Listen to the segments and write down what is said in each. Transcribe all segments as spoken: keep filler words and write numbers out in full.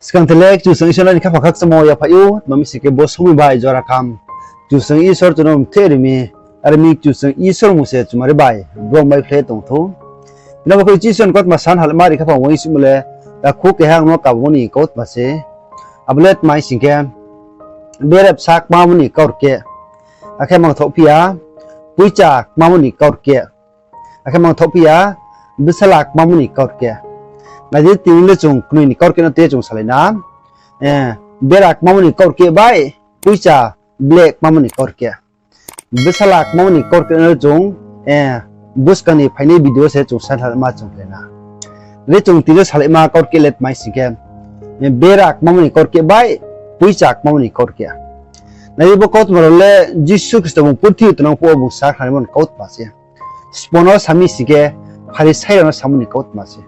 Skang the le Kchusoyang Isor nini khaphang khakchangmo yaphaih ou, tma mi sing khe bo somoing bai jora kam Kchusoyang Isor chung no mthe ri mi, are mi Kchusoyang Isor mung se chumari bai brom bai khle tong thou. Bini bo khe Isor ni kautma san halma ri khaphang uaingsouhmo le, takhu keha ang no kabmo ni kautma se. Abo le tma mi sing khe, bera bsa kmamo ni kaurkeh, akhe mangthohphi ya, poicha kmamo ni kaurkeh, akhe mangthohphi ya, bsala kmamo ni kaurkeh. Nai di, tini le chung knoi ni kaurkeh no te chung salai na. Bera kmamo ni kaurkeh bai poicha ble kmamo ni kaurkeh. Bsala kmamo ni kaurkeh no chung buskang ni phainai video se chung salai ma chung khe na. Nai di, chung tini yo salaima kaurkeh le tma mi sing khe, bera kmamo ni kaurkeh bai poicha kmamo ni kaurkeh. Nai di, bo kautma rao le Jisu Khristo bung purthimbi tongnang phuh wo bung sakhnarimo ni kautma se. Sbo no sa mi sing khe, Pharisai rao no samo ni kautma se.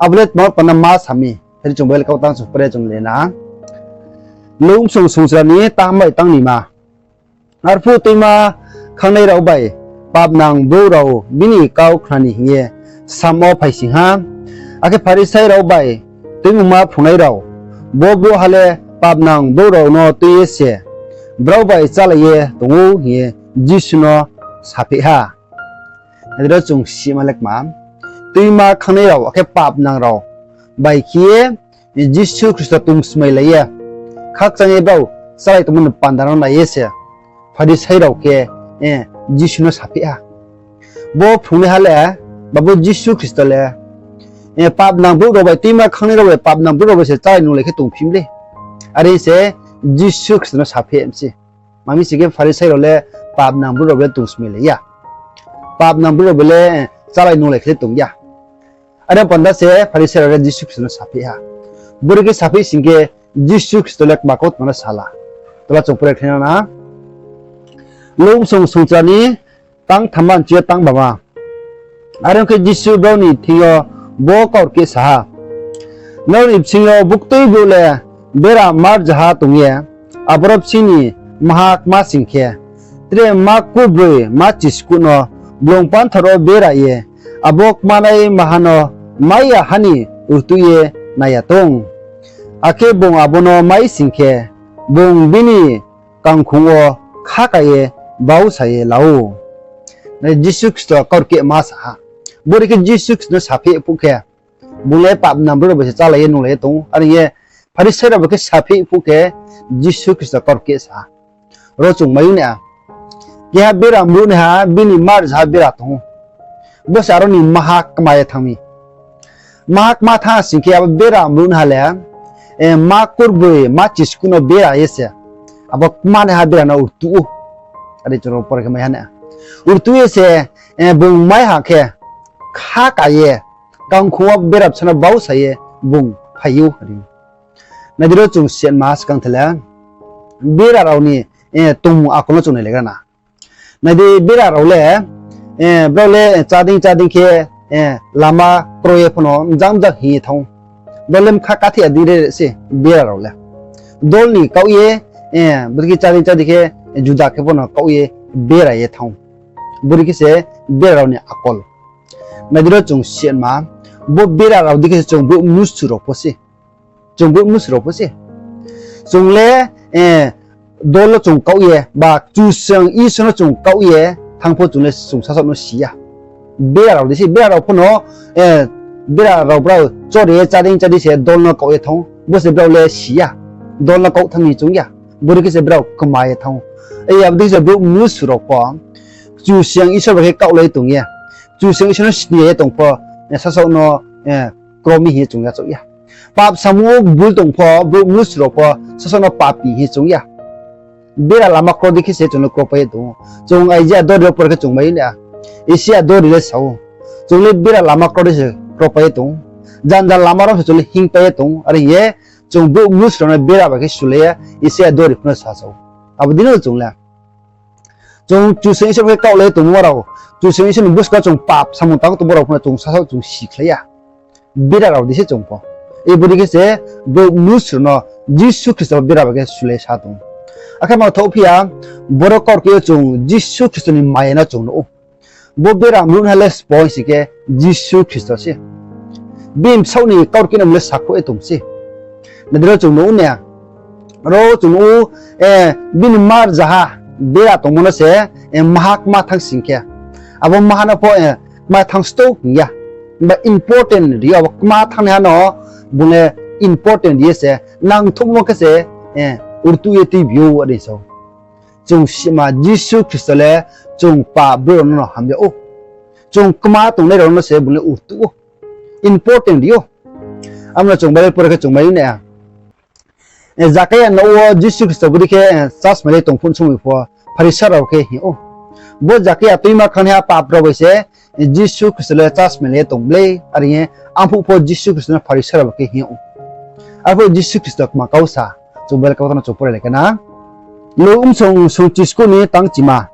Abo le tma panda ma sa mi, phai di chung Bible kautang chung pore chung le na. Luk bsung sungchra ni tang bai tang ni ma. Arphuh tuima khangnai rao bai papnang brouh rao bini kau khna ni hing ye sam wo phaising ha. Akhe Pharisai rao bai Tuimungma phrungnai rao, bo brouhha le papnang brouh rao no tui ye se brao bai chálai ye tong ou hing ye Jisu no sapheh ha. Nai di ro, chung sima le kma, tuima khangnai rao akhe papnang rao bai khe ye Jisu Khristo tongsmailai ye, khakchang ye brao chálai tongmo ni panda no nai ye se Pharisai rao khe Jisu no sapheh ha. Bo phrungnaiha le, ba bo Jisu Khristo le, papnang brouh rao bai, tuima khangnai rao bai, papnang brouh rao bai se chálai nunglai khe tongphi mi le. Are se Jisu Khristo no sapheh mi se. Tma mi sing khe Pharisai rao le papnang brouh rao bai le tongsmailai ya. Papnang brouh rao bai le chálai nunglai khe le tong ya. Are panda se Pharisai rao le Jisu Khristo no sapheh ha. Bore khe sapheh sing khe Jisu Khristo le kma kautma no sala. Tola chung pore khe na. Luk bsung sungchra ni tang thamma ni chi yo tang bama. Are ong khe Jisu brao ni thing yo bo kaurkeh sa ha, Nrao ni bsing yo buktui brouh le bera ma rzaha tong ye, aboro bsing ni maha kma sing khe, tre ma kurbroi ma chiskuh no blung panthor wo bera ye, abo kmanai maha no mai ya ha ni rtuh ye nai ya tong. Akhe bung abo no mai sing khe, bung bini kangkhong wo khaka ye bausa ye la ou. Jisu Khristo kaurkeh ma sa ha. Bore khe Jisu Khristo no sapheh phuh khe, bung le papnang brouh rao bai se chálai ye nunglai ye tong ou. Are hing ye Pharisai rao bai khe sapheh phuh khe Jisu Khristo kaurkeh sa ha. Ro chung mai ou na, keha bera mruhnaiha bini ma rzaha bera tong ou. Bo se aro ni maha kma ye thanng mi. Maha kma thanng sing khe abo bera mruhnaiha le, ma kurbroi ma chiskuh no bera ye se, abo kmanaiha bera no rtuh ou. Are chung ro pore khe mai ha na. Rtuh ye se, bung mai ha khe, khaka ye, kangkhong wo bera bsa no bausa ye bung phai ou. Nai di ro, chung sima skang the le bera rao ni tongmung akol no chung nailaigra na. Nai di, bera rao le, brao le chá dei chá dei khe lama kro ye pho no mjang mjang hing ye thanng ou. Brao le bkha katheh ya dei re se bera rao le. Dol ni kaoh ye, bodei khe chá dei chá dei khe juda khe pho no kaoh ye bera ye thanng ou. Bodei khe se bera rao ni akol. Nai di ro, chung sima, bo bera rao dei khe se chung brouh mnusu rao pho se. Chung brouh mnusu rao pho se. Chung le dol no chung kaoh ye, ba Kchusoyang Isor no chung kaoh ye thanng pho chung le chung sasaoh no si ya. Bera rao dei se, bera rao pho no, bera rao brao chori ye chá dei chá dei se dol no kaoh ye thanng ou. Bo se brao le si ya. Dol no kaoh thanng ni choung ya. Bodei khe se brao kma ye thanng ou. Abo dei khe se brouh mnusu rao pho Kchusoyang Isor bai khe kaohlai tong ye, Kchusoyang Isor no sini ye tong pho, sasaoh no kro mi hing ye chung yachaoh ya. Pap samung wo bul tong pho, brouh mnusu rao pho sasaoh no papi hing ye choung ya. Bera lama kro dei khe se chung le kropai ye tong ou. Chung Isaia dori yo pore khe chung mai ou na. Isaia dori le sa ou, chung le bera lama kro dei se kropai ye tong ou. Janja lama rao se chung le hingpai ye tong ou. Are hing ye chung brouh mnusu rao no bera bai khe sulai ye Isaia dori pho no sasa ou. Abo dei no chung le, chung Kchusoyang Isor bai khe kaohlai tongmo rao, Kchusoyang Isor ni buskang wo chung pap samung tang tongmo rao pho no chung sasaoh chung sikhlai ya. Bera rao dei se chung pho. Bodei khe se brouh mnusu rao no Jisu Khristo bera bai khe sulai sa tong ou. Akhe mangthohphi ya, boro kaurkeh yo chung Jisu Khristo ni maya no chung nuh ou. Bo bera mruhnaiha le sbo sing khe Jisu Khristo se. Bini bsaoh ni kaurkeh no bung le sakhouh ye tong se. Nai di ro chung nuh ou ne, ro chung nuh ou, bini ma rzaha bera tongmo no se maha kma thanng sing khe, abo maha no pho kma thanng stou hing ya. Himba important ri ou, abo kma thanngnaiha no bung le important ri ye se, nangthouhmo khe se rtuh ye tuibi ou are sa ou. Chung sima Jisu Khristo le chung pap brouh rao no ham yag ou. Chung kma tongnai rao no se bung le rtuh ou. Important ri ou. Amo no chung Bible pore khe chung mai ou na. Zakai ya nouh wo Jisu Khristo bodei khe chasmai le tong phuh somoi pho Pharisai rao khe hing ou, bo Zakai ya tuima khangnaiha pap rao bai se Jisu Khristo le chasmai le tong blei are hing ye, arphuh pho Jisu Khristo no Pharisai rao bai khe hing ou. Arphuh Jisu Khristo kma kau sa, chung Bible kau no chung pore lai khe na. Luk bsung sungchiskuh ni tangchima.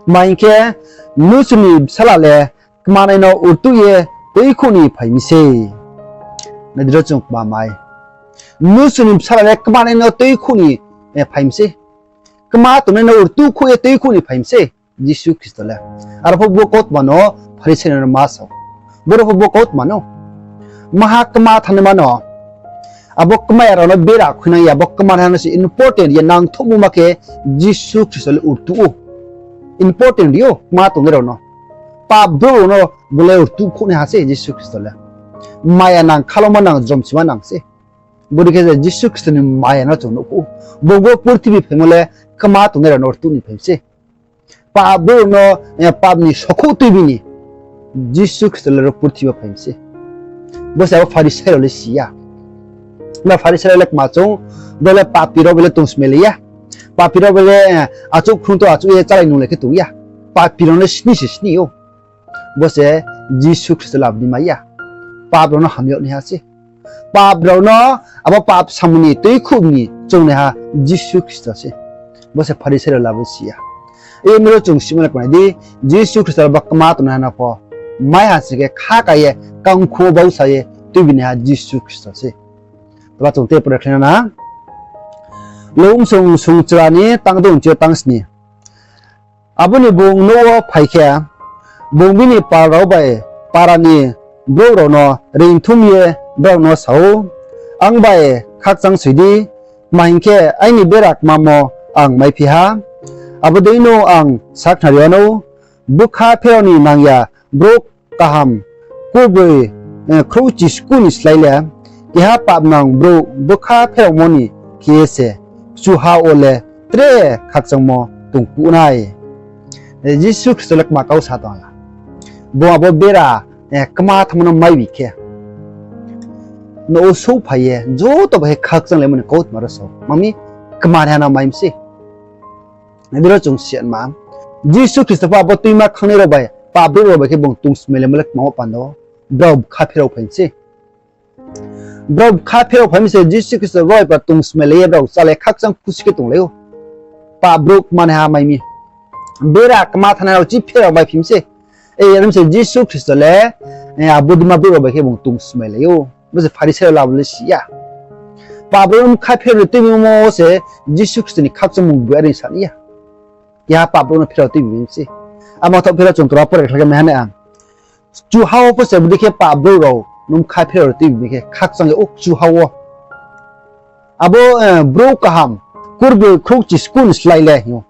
Tma hing khe, mnusu ni bsala le kmanai no rtuh ye tuikhouh ni phai mi sei. Nai di ro chung kma mai. Mnusu ni bsala le kmanai no tuikhouh ni phai mi sei. Kma tongnai no rtuh khouh ye tuikhouh ni phai mi sei Jisu Khristo le. Aro pho bo kautma no Pharisai rao no ma sa ou. Boro pho bo kautma no, maha kma thanngnaima no, abo kma ya rao no bera khuinang ya, abo kma ya no se important ye nangthouhmo ma khe Jisu Khristo le rtuh ou. Important ri ou kma tongnai rao no. Pap brouh rao no bung le rtuh khouhnaiha sei Jisu Khristo le. Maya nang, khaloma nang, jromsima nang sei. Bodei khe se Jisu Khristo ni maya no chung nuh khouh ou. Bung bo purthimbi phaimo le kma tongnai rao no rtuh ni phai mi sei. Pap brouh rao no pap ni sokhouh tuibi ni Jisu Khristo le ro purthimbi phai mi sei. Bo se abo Pharisai rao le si ya. Ba Pharisai rao le kma chung, bo le papi rao bai le tongsmailai ya. Papi rao bai le achouh khrung to achouh ye chálai nunglai khe tong ya. Papi rao no sni se sni ou. Bo se Jisu Khristo le abo dei mai ya. Pap rao no ham yag naiha sei. Pap rao no abo pap samung ni tuikhouh ni choungnaiha Jisu Khristo sei. Bo se Pharisai rao le abo si ya. Aro ro chung sima le kma nai di, Jisu Khristo le bo kma tongnaiha no pho maiha sing khe kha ka ye, kangkhu bausa ye tuibinaiha Jisu Khristo sei. Tma chung tei pore khlai na. Luk bsung sungchra ni tangdouh ni chi yo tangsni. Abo ni bung nouh wo phai khe, bung bini pal rao bai para ni brouh rao no reingthum ye brao no sa ou, Ang bai khakchang soi di, tma hing khe aini bera kmamo ang maiphi ha. Abo dei no ang sakhnari wanou, bkha pherao ni nang ya brouh kaham kurbroi khrouhchiskuh ni slái le, keha papnang brouh bkha pheraomo ni khe ye se kchuha wo le tre khakchangmo tong kuh nai. Jisu Khristo le kma kau sa tong la. Bung abo bera kma thanngmo no maibi khe, nouh wo souhphai ye joto bai khe khakchanglaimo ni kautma ro sa ou. Mami kma ni ha no mai mi sei. Nai di ro chung siatma. Jisu Khristo pho abo tuima khangnai rao bai, pap brouh rao bai khe bung tongsmailaimo le kma wo panda wo, brao bkha pherao phai mi sei. Brao bkha pherao phai mi se Jisu Khristo brao bai para tongsmailai ye brao chálai khakchang khusi khe tonglai ou. Pap brouh kmanaiha mai mi. Bera kma thanai rao chi pherao maiphi mi sei. Are mi se Jisu Khristo le abo dima brouh rao bai khe bung tongsmailai ou. Bo se Pharisai rao le abo le si ya. Pap brouh no bkha pherao ni tuibimo wo se Jisu Khristo ni khakchangmung boi are sa ni ya. Keha pap brouh no pherao tuibi mi sei. Amo thaoh pherao chung tora pore khlai khe mai ha nai ang. Kchuha wo pho se bodei khe pap brouh rao no bkha pherao tuibi mi khe khakchang ya ou kchuha wo. Abo brouh kaham kurbroi khrouhchiskuh ni slái le hing ou.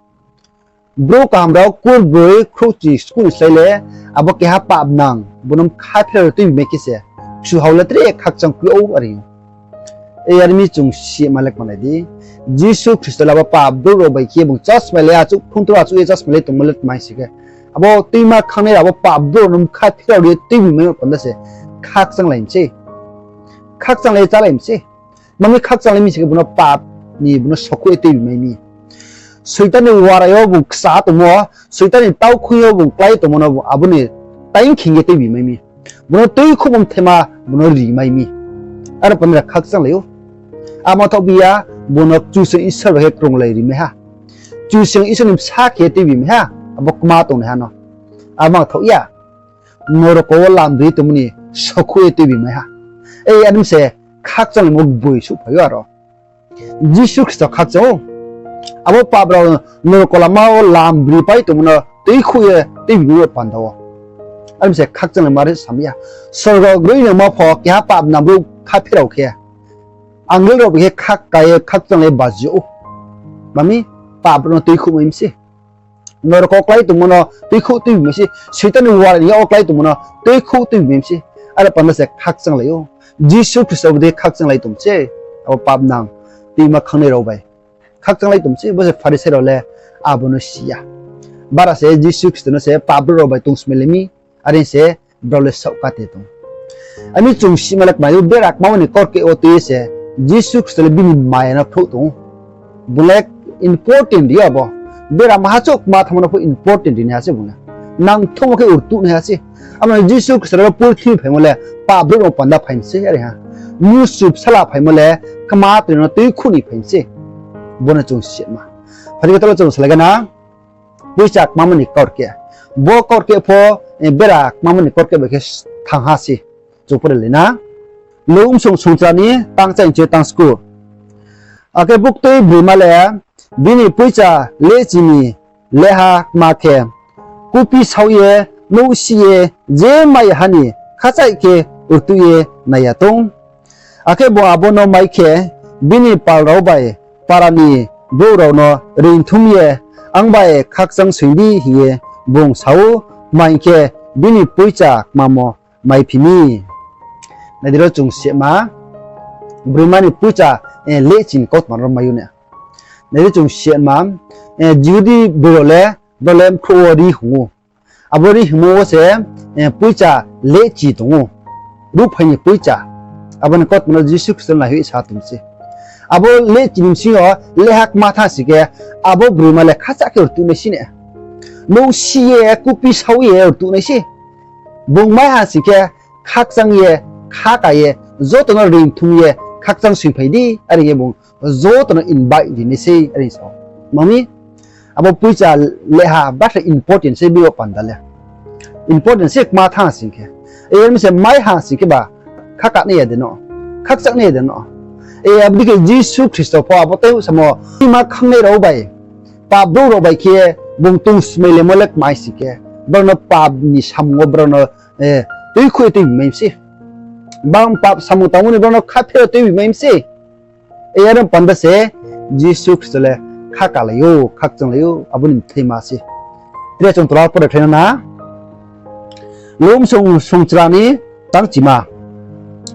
Brouh kaham rao kurbroi khrouhchiskuh ni slái le, abo keha papnang bung no bkha pherao tuibi mai khe se kchuha wo le tre khakchang khui ou are hing ou. Are mi chung sima le kma nai di, Jisu Khristo le abo pap brouh rao bai khe bung chasmailai, achouh khrung to achouh ye chasmailai tongmo le tma hing si khe, abo tuima khangnai rao abo pap brouh rao no bkha pherao ri ye tuibi mai panda se khakchanglai mi sei. Khakchanglai ye chálai mi sei. Mami khakchanglai mi se khe bung no pap ni bung no sokhouh ye tuibi mai mi. Soitan ni warai yo bung kcha tongmo, Soitan ni taukhui yo bung klái tongmo no abo ni taing khing ye tuibi mai mi. Bung no tuikhouhmo mthaima bung no ri mai mi. Aro panda khakchanglai ou. Amo thaoh bi ya, bung no Kchusoyang Isor bai khe krunglai ri mai ha. Kchusoyang Isor ni bsa khe tuibi mai ha, abo kma tongnaiha no. Amo thaoh ya, norok wo lamri tongmo ni sokhouh ye tuibi mai ha. Are mi se khakchanglaimo boi souhphai ou aro. Jisu Khristo khakchang ou. Abo pap rao norok lama wo lamri pai tongmo no tuikhouh ye tuibi mai ou panda wo. Are mi se khakchanglaimo are sa mi ya. Sorgo groinangma pho keha papnang brouh kha pherao khe, Angel rao bai khe khaka ye khakchanglai baji ou. Mami, pap rao no tuikhouh mai mi se. Norok wo klái tongmo no tuikhouh tuibi mai se. Soitan ni warai ni yak wo klái tongmo no tuikhouh tuibi mai mi se. Are panda se khakchanglai ou. Jisu Khristo bo dei khakchanglai tong se. Abo papnang tuima khangnai rao bai khakchanglai tong se. Bo se Pharisai rao le abo no si ya. Bara se Jisu Khristo no se pap brouh rao bai tongsmai le mi. Are se brao le saohkate tong. Ami chung sima le kmai ou, bera kmamo ni korkeh wo tui ye se Jisu Khristo le bini maya no phrouh tong ou. Bung le important ri ya abo. Bera maha chouh kma thanngmo no pho important ri nai ha se bung le. Nangthouhmo khe rtuh nai ha se. Abo no Jisu Khristo le purthimbi phaimo le pap brouh rao panda phai mi se, are ha. Mnusu bsala phaimo le kma tui no tuikhouh ni phai mi se. Bo no chung sima. Phai khe talo chung salai gana. Poicha kmamo ni korkeh. Bo korkeh pho, eh, bera kmamo ni korkeh bai khe thanng ha se. Chung pore lai na. Luk bsung sungchra ni tang chaing chi tang sku. Akhe buktui broima le bini poicha lehchi ni leha kma khe, kupi saoh ye, nouhsih ye, je mai ya ha ni khachaih khe rtuh ye nai ya tong. Akhe bung abo no mai khe, bini pal rao bai para ni brouh rao no reingthum ye, ang bai khakchang soing di hing ye bung sa ou, tma hing khe, bini poicha kmamo maiphi mi. Nai di ro chung sima, broima ni poicha, eh, lehchi ni kautma ro mai ou na. Nai di chung sima, eh, Jihudi broi rao le, brao le mkhrouh wo ri hing ou. Abo ri hingmo wo se, eh, poicha lehchi tong ou. Ruhphai ni poicha. Abo ni kautma no Jisu Khristo naihoih sa tong se. Abo lehchi ni bsing yo leha kma thanng sing khe, abo broima le khachaih khe rtuh nai se na. Nouhsih ye, kupi saoh ye rtuh nai se. Bung mai ha sing khe, khakchang ye, khaka ye, joto no reingthum ye, khakchang soingphai di, are ye bung joto no invite ri nai se, are sa ou. Mami, abo poicha leha batha important se bini panda le. Important se kma thanng sing khe. E, mi se mai ha sing khe ba, khaka nai ya de no, khakchang nai ya de no. E, abo dei khe Jisu Khristo pho abo tei samo, ima khangnai rao bai, pap brouh rao bai khe bung tongsmai lemo le kmai sing khe, brao no pap ni samung wo brao no, eh, tuikhouh ye tuibi mai mi se. Bang pap samung tangmo ni brao no kha pherao tuibi mai mi se. E, are panda se Jisu Khristo le khakalai ou, khakchanglai ou, abo ni bthai ma se. Tre chung tola pore khlai na na. Luk bsung sungchra ni tang chima.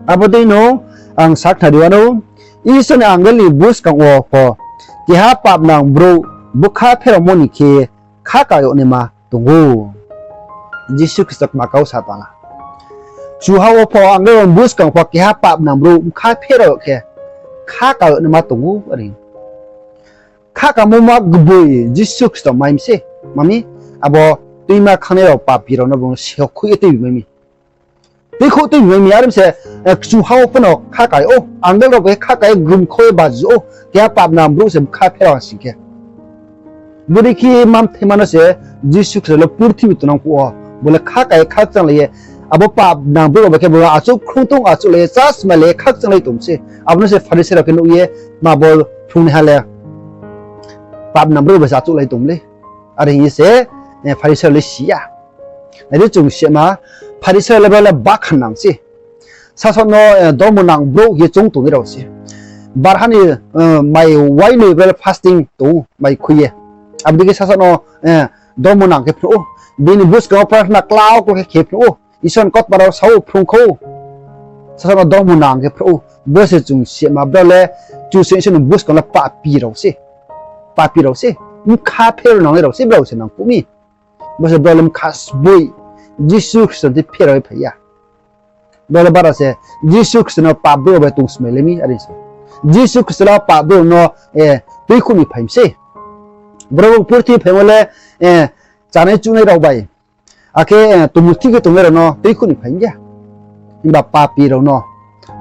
Abo dei no ang sakhnari wanou, Isor ni angel ni buskang wo pho keha papnang brouh bkha pheraomo ni khe khaka yag naima tong ou. Jisu Khristo kma kau sa tala. Kchuha wo pho angel rao ni buskang pho keha papnang brouh bkha pherao yag khe khaka yag naima tong ou, are. Khakamo ma gboi Jisu Khristo mai mi se. Mami, abo tuima khangnai rao papi rao no bung sehokhoih ye tuibi mai mi. Tuikhouh tuibi mai mi, are mi se, eh, kchuha wo pho no khaka ou, angel rao bai khaka ye grum khou ye baji ou, keha papnang brouh se bkha pherao ha sing khe. Bodei khe ma bthai ma no se Jisu Khristo le purthimbi tongnang phuh wo, bo le khaka ye khakchanglai ye, abo papnang brouh rao bai khe bo achouh khrung tong, achouhlai ye, chasmalai ye khakchanglai tong se. Abo no se Pharisai rao khe nuh ye, ma bo phrungnaiha le papnang brouh bai se achouhlai tong le. Are hing ye se, eh, Pharisai rao le si ya. Nai di chung sima, Pharisai rao le brao le bakhan nang se. Sasaoh no, eh, dormo nang brouh ye choung tongnai rao se. Barha ni, eh, mai wainoi brao le fasting tong ou, mai khui ye. Abo dei khe sasaoh no, eh, dormo nang khe phnuh ou. Bini buskang wo prarthana klau klau khe khe phnuh ou. Isor ni kautma rao sa ou, phrung khou. Sasaoh no dormo nang khe phnuh ou. Bo se chung sima, brao le Kchusoyang Isor ni buskang le papi rao se. Papi rao se. Bkha pherao nangnai rao se, brao se nang kuh mi. Bo se brao le bkha sboi Jisu Khristo ni thing pherao ye phai ya. Brao le bara se Jisu Khristo no pap brouh bai tongsmai le mi, are se. Jisu Khristo le pap brouh no, eh, tuikhouh ni phai mi se. Brao purthimbi phaimo le, eh, chanai chuhnai rao bai, akhe, eh, tongmung thik khe tongnai rao no tuikhouh ni phai ya. Himba papi rao no,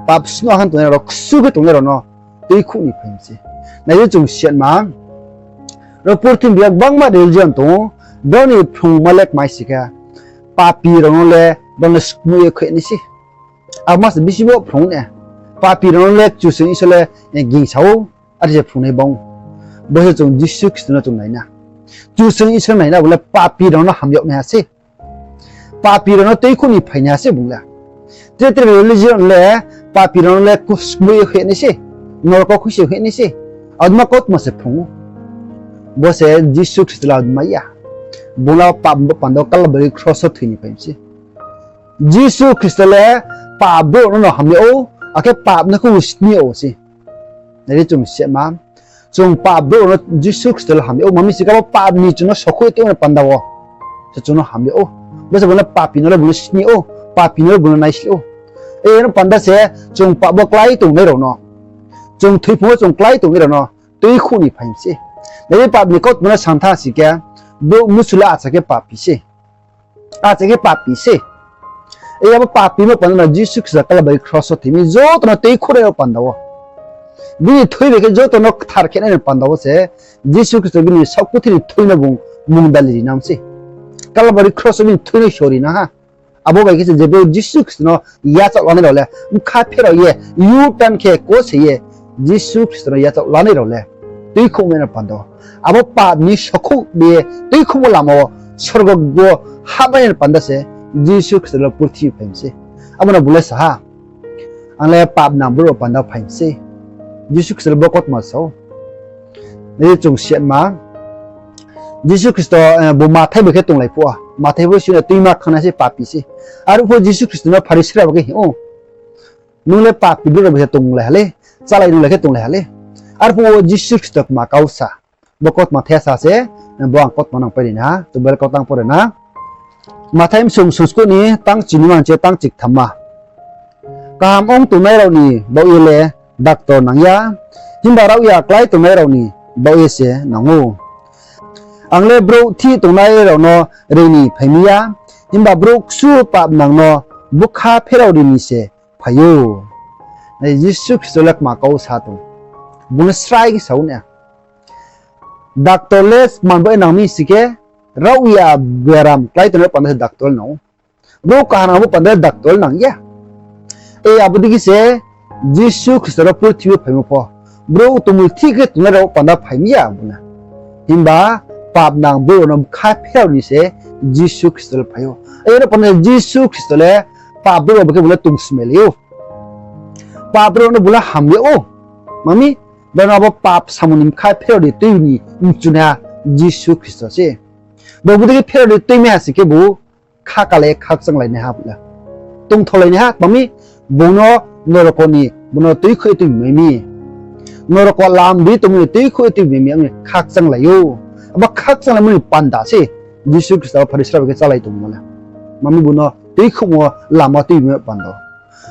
pap snoh han tongnai rao, ksu khe tongnai rao no tuikhouh ni phai mi se. Nai di chung sima, ro purthimbi yo gbangma religion tong ou, brao ni phrungma le kmai sing khe, papi rao no le brao no skmoih ye khui nai se. Abo ma se bisi bo phrung ne. Papi rao no le Kchusoyang Isor le, eh, gingsa ou, are se phrungnai bang. Bo se chung Jisu Khristo no chung nai na. Kchusoyang Isor nai na, bo le papi rao no ham yag nai ha se. Papi rao no tuikhouh ni phai nai ha se bung le. Tre tre religion le papi rao no le skmoih ye khui nai se. Norok wo khui se hing nai se. Adma kautma se phrung ou. Bo se Jisu Khristo le adma ya. Bung le pap ni bo panda wo Kalbari kros wo thoi ni phai mi se. Jisu Khristo le pap brouh no no hamyag ou, akhe pap no khe sni yag ou se. Nai di chung sima. Chung pap brouh no Jisu Khristo le hamyag ou, ma mi se khe bo pap ni chung no sokhouh ye tongmo ni panda wo se chung no hamyag ou. Bo se bung le papi no le bung le sni yag ou, papi no le bung le naisleh ou. Aro panda se chung pap wo klái tongnai rao no, chung thoiphung wo chung klái tongnai rao no tuikhouh ni phai mi se. Nai di pap ni kautma no sang tha si khe, brouh mnusu le acha khe papi se. Acha khe papi se. Abo papi mo panda no Jisu Khristo Kalbari kros wo thoi mi joto no tuikhouhnai rao panda wo. Bini thui bai khe joto no kthar khe nai ni panda wo se Jisu Khristo bini saohkuthi ni thui no bung mungdali ri nang se. Kalbari kros wo bini thui no sori nang ha. Abo bai khe se je brouh Jisu Khristo no yachaoh lanai rao le bkha pherao ye, U-turn khe kose ye, Jisu Khristo no yachaoh lanai rao le tuikhouhmai ni panda wo. Abo pap ni sokhouh bai ye tuikhouhmo lama wo sorgo wo hahmai ni panda se Jisu Khristo le purthimbi phai mi se. Abo no bung le sa ha, ang le papnang brouh rao panda phai mi se. Jisu Khristo le bo kautma sa ou. Nai di chung sima. Jisu Khristo, eh, bo Mathai bai khe tonglai phuh wo, Mathai bo sini tuima khangnai se papi se. Arphuh Jisu Khristo no Pharisai rao bai khe hing ou, nung le papi brouh rao bai khe tonglai ha le, chálai nunglai khe tonglai ha le. Arphuh wo Jisu Khristo kma kau sa. Bo kautma the sa se, bo ang kautma nang pai ri na, chung Bible kau tang pore na. Mathai bsung sungskouh ni tang chini mang che tang chikthamma. Kaham ong tongnai rao ni baoh ye le doctor nang ya, himba raohya klái tongnai rao ni baoh ye se nang ou. Ang le brouh thih tongnai rao no reing ni phai mi ya, himba brouh kchu papnang no bkha pherao ri ni se phai ou. Nai, Jisu Khristo le kma kau sa tong. Bung le srai khe sa ou na. Doctor le man bo nang mi si khe, raohya beram klái tongnai panda se doctor le nang ou. Brouh kaham nang bo panda le doctor le nang ya. E abo dei khe se Jisu Khristo rao purthimbi phaimo pho, brouh tongmung thih khe tongnai rao panda phai mi ya bo na. Himba papnang brouh rao no bkha pherao ni se Jisu Khristo le phai ou. Aro panda Jisu Khristo le pap brouh rao bai khe bung le tongsmailai ou. Pap brouh rao no bung le hamyag ou. Ma mi, brao no abo pap samung ni bkha pherao ri tui ni mchunaiha Jisu Khristo se. Bo bodei khe pherao ri tuimai ha si khe bo khakalai khakchanglai naiha bo le. Tongthaolai naiha, ma mi, bung no norok ni, bung no tuikhouh ye tuimai mi. Norok lam di tongmo ni tuikhouh ye tuimai mi, ang khakchanglai ou. Abo khakchanglaimo ni panda se Jisu Khristo Pharisai rao bai khe chálai tongmo le. Ma mi, bung no tuikhouhmo lama tuimai panda.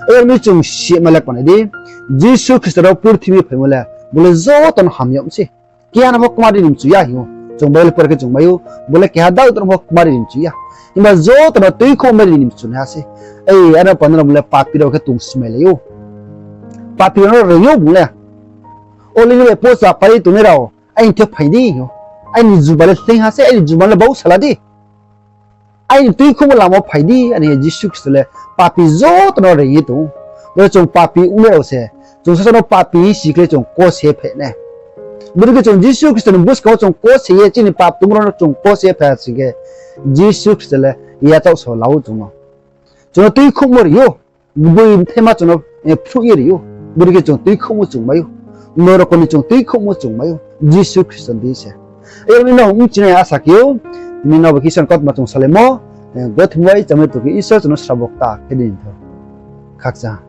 Aro mi chung sima le kma nai di, Jisu Khristo rao purthimbi phaimo le, bo le joto no hamyag se. Keha no pho kmari ni mchu ya hing ou. Chung Bible pore khe chung mai ou, bo le keha dao tong pho kmari ni mchu ya. Himba joto no tuikhouh mai ri ni mchunaiha se. Ei, aro panda no bung le papi rao khe tongsmailai ou. Papi rao no reing ou bung le. Olei ni bai pocha pai tongnai rao, aini thing yo phai di hing ou. Aini juba le sleing ha se, aini juba le bau sala di. Aini tuikhouhmo lama wo phai di, ani Jisu Khristo le papi joto no reing ye tong ou. Bo chung papi ongnai rao se, chung sasa no papi hing si khle chung kose phai nai. Bodei khe chung Jisu Khristo ni buskang wo chung kose ye, chini pap tongmo rao no chung kose phai ha si khe, Jisu Khristo le yachaoh so la ou chung no. Chung no tuikhouhmo ri ou, gboi bthaima chung no, eh, phruh ye ri ou. Bodei khe chung tuikhouhmo chung mai ou. Norok ni chung tuikhouhmo chung mai ou. Jisu Khristo ni deing se. Aro mi no mchunai asa khe ou, tini no bo khe Isor ni kautma chung salaimo, eh, gothe bai chámai tong khe Isor chung no srabo kta khe di thou. Khakchang.